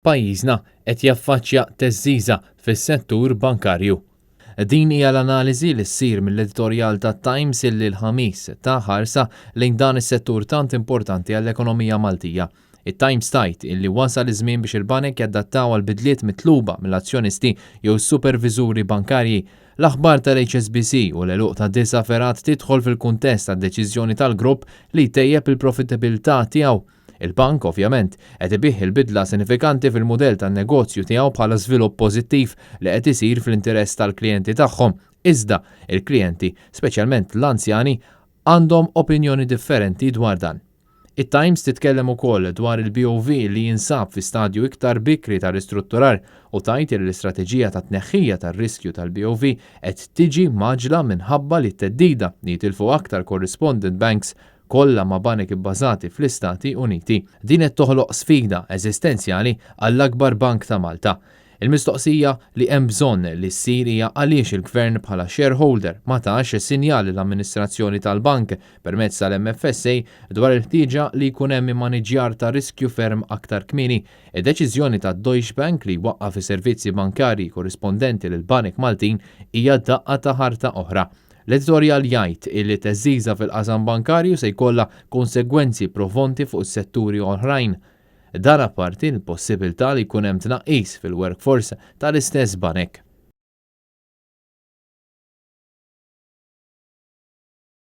Pajjiżna qed jaffaċċja theżżiża fis-settur bankarju. Din hija l-analiżi li ssir mill-editorjal tat-Times illi l-Ħamis ta ħarsa lejn dan is-settur tant importanti għall-ekonomija Maltija. It-Times tgħid illi wasal iż-żmien biex il-banek jadattaw għall-bidliet mitluba mill-azzjonisti jew superviżuri bankarji. L-aħbar tal-HSBC u l-għeluq ta' disa' fergħat tidħol fil-kuntest tad-deċiżjoni tal-grupp li jtejjeb il-profitabilità tiegħu. Il-bank, ovvjament, qed ibigħ il-bidla sinifikanti fil-mudell tan-negozju tiegħu bħala żvilupp pożittiv li qed isir fl-interess tal-klijenti tagħhom. Iżda, il-klijenti, speċjalment l-anzjani, għandhom opinjoni differenti dwar dan. It-Times titkellem ukoll dwar il-BOV li jinsab fi stadju iktar bikri ta' ristrutturar u tgħid li l-istrateġija ta' tneħħija tar-riskju tal-BOV qed tiġi mgħaġġla minħabba li t-theddida li jitilfu aktar correspondent banks kollha ma' banek ibbażati fl-Istati Uniti. Din qed toħloq sfida eżistenzjali għall-akbar bank ta' Malta. Il-mistoqsija li hemm bżonn li ssir hija għaliex il-Gvern bħala shareholder ma tax sinjal lill-amministrazzjoni tal-bank permezz tal-MFSA dwar il-ħtieġa li jkun hemm immaniġġjar ta' riskju ferm aktar kmieni. Id-deċiżjoni ta' Deutsche Bank li jwaqqaf is-servizzi bankarji korrispondenti lill-banek Maltin hija daqqa ta' ħarta oħra. L-editorjal jgħid illi theżżiża fil-qasam bankarju se jkollha konsegwenzi profondi fuq is-setturi oħrajn. Dan apparti l-possibilità li jkun hemm tnaqqis fil-workforce tal-istess banek.